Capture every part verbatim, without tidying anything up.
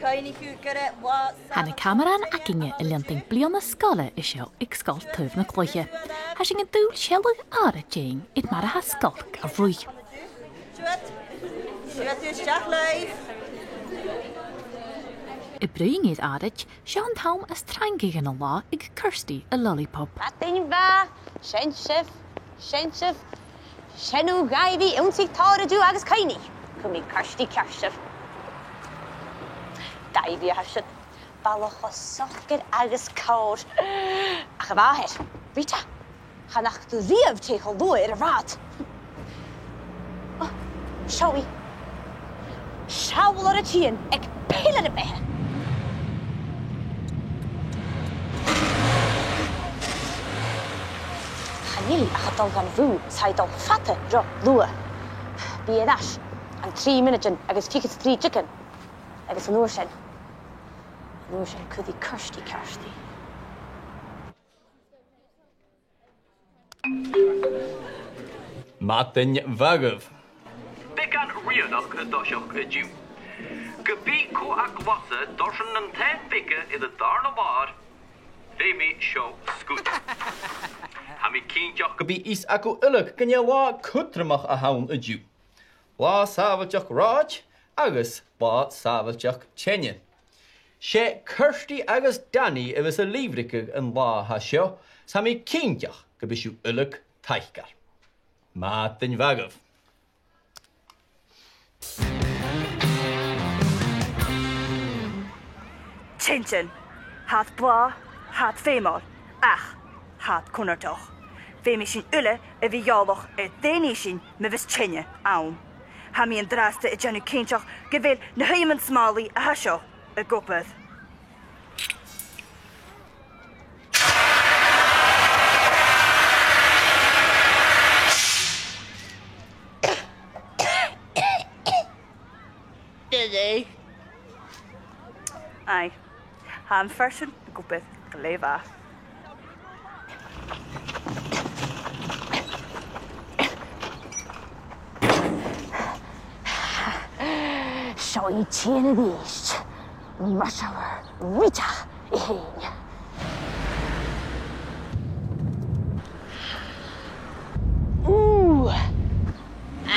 Tha na camaraidhean againne a' leantainn bliadhna sgoile an seo aig Sgoil Taobh na Cloiche. Tha sinn an dùil sealladh àraid fhaighinn air mar a tha an sgoil ga ruith. Siuthad, siuthad a-steach leibh. A' bruidhinn air àraid, seo an t-àm as trainge dhen latha aig Kirsty a' lollipop. Madainn mhath, sin sibh, sin sibh. Sin thu, Dhaibhidh, ionnsaichidh tu an-diugh agus cuimhnich, cumaidh Kirsty ceart sibh. Daibhidh a tha siud, balla cho socair agus còir. Ach a mhàthair, Rita, chan fhaca tu riamh tè cho luath air an rathad. Ò, seo i. Seall air a tighinn aig peilear a beatha. Chan eil i ach a' dol dhan bhùth, 's tha i a' dol fada ro luath. Bidh i air ais ann an trì mionaidean agus fichead 's a trì diogan. Agus an uair sin, an uair sin cuiridh Kirsty ceart i. Madainn mhath dhuibh. Beagan rianachd an toiseach an-diugh. Ge bith cò a ghlasadh dorsan nan taighean beaga air an dàrna làr, feumaidh seo sgur. Tha mi cinnteach gum bi fios agaibh uile gun e latha cudromach a th' ann an-diugh. Latha sàbhailteachd rathaid agus latha sàbhailteachd teine. 'S e Kirsty agus Danny a bhios a' lìbhrigeadh an latha seo, 's tha mi cinnteach gum bi sibh uile taiceil. Madainn mhath dhuibh. Teintean, tha iad blàth, tha iad feumail, ach tha iad cunnartach. Feumaidh sinn uile a bhith eòlach air dè nì sinn ma bhios teine ann. Tha mi an-dràsta a' dèanamh cinnteach gu bheil na h-aidhmean smàlaidh a tha seo ag obair. Diddy. Aye. Tha am fear sin ag obair glè mhath. Seo i a' tighinn a-rithist. Rush hour. Rita i fhèin. Ooh.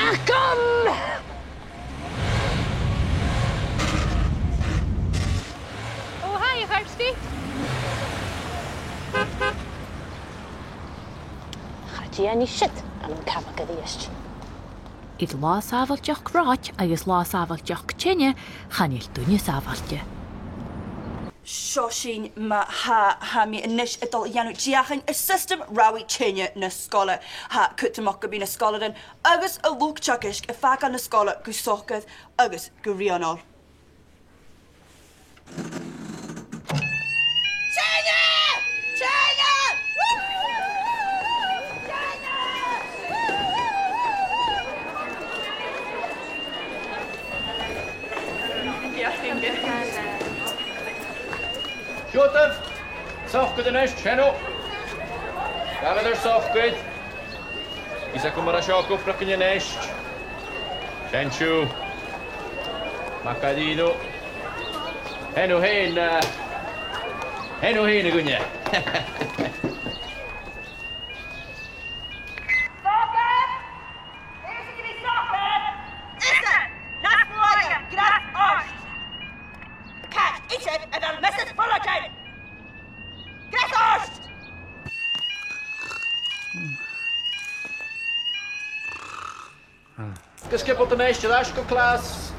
Agam! Oh, hi, Kirsty. Cha dèan i siud ann an cabhaig a-rithist. Air latha sàbhailteachd rathaid agus latha sàbhailteachd teine, chan eil duine sàbhailte. Seo sinn ma-thà, tha mi a-nis a' dol a dhèanamh deuchainn air siostam rabhaidh teine na sgoile. Tha e cudromach gum bi na sgoilearan agus an luchd-teagaisg a' fàgail na sgoile gu socair agus gu rianail. Teine! Teine! Teine! Siuthadaibh! Socair a-nis, sin thu. Gabhaibh ur socair. Is e gu math a tha seo ag obrachadh a-nis. Sin thu. Math dha-rìribh. Sin thu fhèin, eh, sin thu fhèin, a dhuine. Socair! Is e, nas luaithe, greas ort! Càit idir a bheil Missus Fullerton? Greas ort! Gus giobalta a-nis air ais gu clas.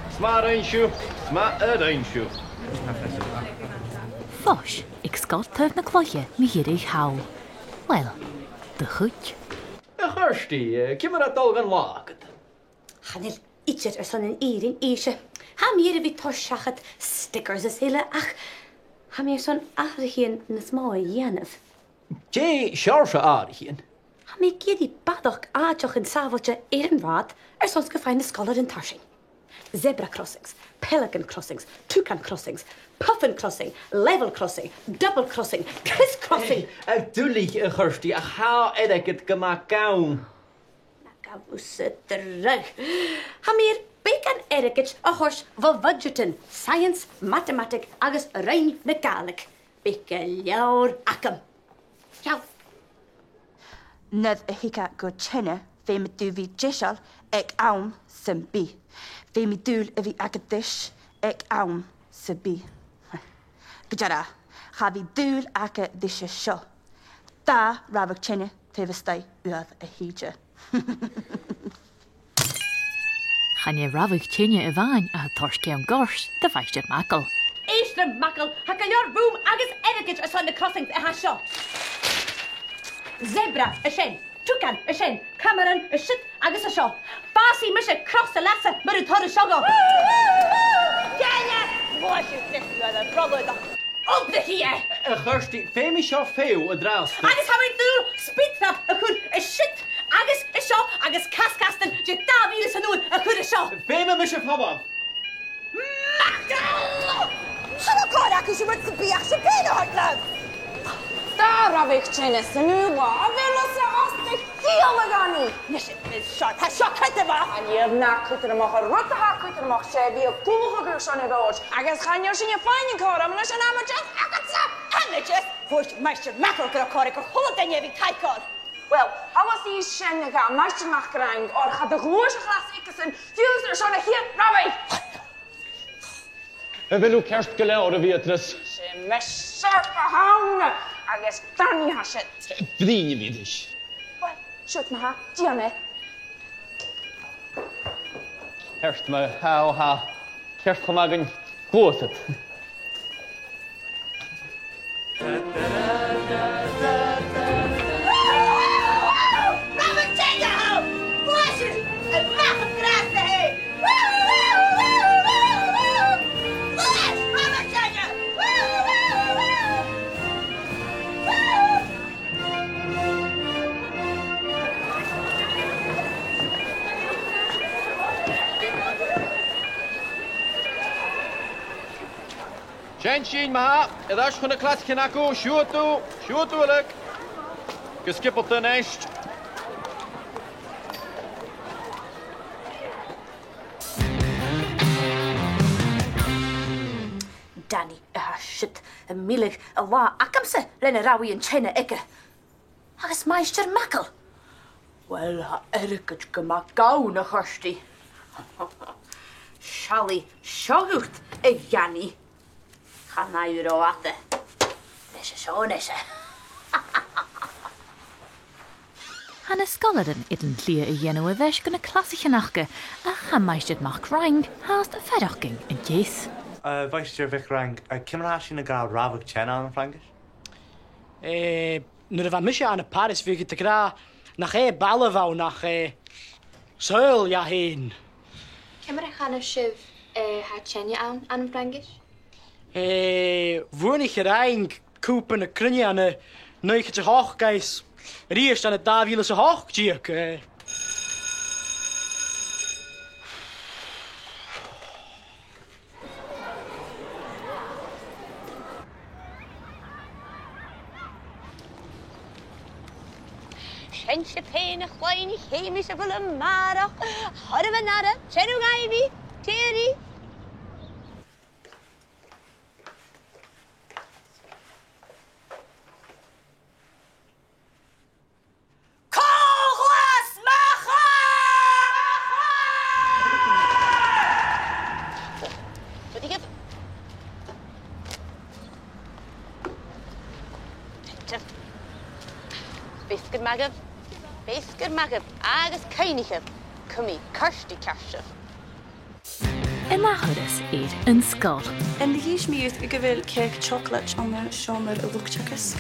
'S math a rinn sibh, 's math a rinn sibh. Fois aig Sgoil Taobh na Cloiche mu dheireadh thall. Uill, do chuid. A Chirsty, eh, ciamar a tha dol dhan latha agad? Chan eil idir airson an fhìrinn innse. Tha mi air a bhith toirt seachad stickers is uile, ach tha mi airson atharraichean nas motha a dhèanamh. Dè seòrsa atharraichean? Tha mi ag iarraidh barrachd àiteachan sàbhailte air an rathad airson 's gum faigh na sgoilearan tarsainn. Zebra crossings, pelican crossings, toucan crossings, puffin crossing, level crossing, double crossing, criss crossing. Eh, eh, duilich, a Chirsty, ach tha airgead gu math gann. Na gabh thusa dragh. Tha mi air Beagan airgid a thoirt bho bhuidseatan science, matamataig agus roinn na Gàidhlig. Bidh gu leòr agam. Ciao. Nuair a thig e gu teine, feumaidh tu bhith deiseil aig àm sam bith. Feumaidh dùil a bhith agad ris aig àm sam bith. Gu dearbh, cha bhi dùil agad ris an seo. Dà rabhadh teine taobh a-staigh uair a thìde. Chan e rabhadh teine a-mhàin a tha a' toirt ceann goirt do Mhaighstir MacColl. Èist rium, MacColl, tha gu leòr rùm agus airgid airson na crossings a tha seo. Zebra, an sin. Tucan, an sin. Camaran, an siud agus an seo. Fàsaidh mise cross a leasa mura toir thu seo dhomh. Dè tha thu a' dèanamh? Bhuail sibh fios air an rollad. Obraichidh e! A Chirsty, feumaidh seo feitheamh an-dràsta. Agus tha mi an dùil speed trap a chur an siud agus an seo agus casgasdan de dhà mhìle san uair a chur an seo. Feumaidh mise falbh. MacColl! Chan eil càil agaibh ri rud sam bith ach champagne a thoirt leibh! Dà rabhadh teine san aon latha, a bheil thusa asta? Ciall a Dhanaidh! Nis, nis, seo, tha seo cudromach! Chan eil e cudromach, an rud a tha cudromach 's e bhith a' cladhach airson a' bhàis, agus chan eil sinne a' faighinn an cothrom leis an amaideas agadsa! Amaideas? Thuirt Maighstir MacColl gun robh còir aig a h-uile duine a bhith taiceil! Uill, thalla sìos sin a-nis, a Mhaighstir MacFhraing, oir cha do ghluais a' chlas aigesan fiù 's airson a' chiad rabhaidh! A bheil thu ceart gu leòr, a Bheatrice? 'S e mise a th' ann, agus Danny a tha siud. Bruidhinn a Bheatrice. Uill, siuthad ma-thà, dèan e. Ceart ma-thà, tha. Ceart cho math gun do ghluais iad. Sin sinn ma-thà, air ais chun nan clasaichean agaibh, siuthadaibh, siuthadaibh uile. Gu sgiobalta a-nis. Danny a tha siud a' milleadh an latha agamsa le na rabhaidhean teine aige. Agus Maighstir MacColl. Uill, tha airgead gu math gann, a Chirsty. Seallaidh seo dhut, a Dhanny. Chan fhaigh thu ro fhada. Leis an seo a-nis e. Tha na sgoilearan air an t-slighe a dhèanamh a-nis gu na clasaichean aca, ach tha Maighstir MacFhraing fhathast a' faireachdainn an teas. Eh, Mhaighstir MhicFhraing, eh, ciamar a tha sinn a' gabhail rabhadh teine ann am Fraingis? Eh, nuair a bha mise ann am Paris, bhiodh iad ag ràdh nach e baile a bh' ann ach, eh, saoghal dha fhèin. Ciamar a chanadh sibh, eh, tha teine ann, ann am Fraingis? Eh, bhuannaich an Fhraing Cupa na Cruinne ann an naochad 's a h-ochd agus a-rithist ann an dà mhìle 's a h-ochd deug, eh. Sin sibh fhèin, a chloinn, chì mi sibh uile a-màireach. Thoir a-mach an aire, tèid gu gaibh, tìoraidh. Cò-ghlas machair! Rudeigin. Feasgar math agaibh. Feasgar math agaibh. Agus cuimhnichibh, cumaidh Kirsty ceart sibh. An ath thuras air An Sgoil. An do dh'inns mi dhut gu bheil cèic chocolate ann an seòmar an luchd-teagaisg?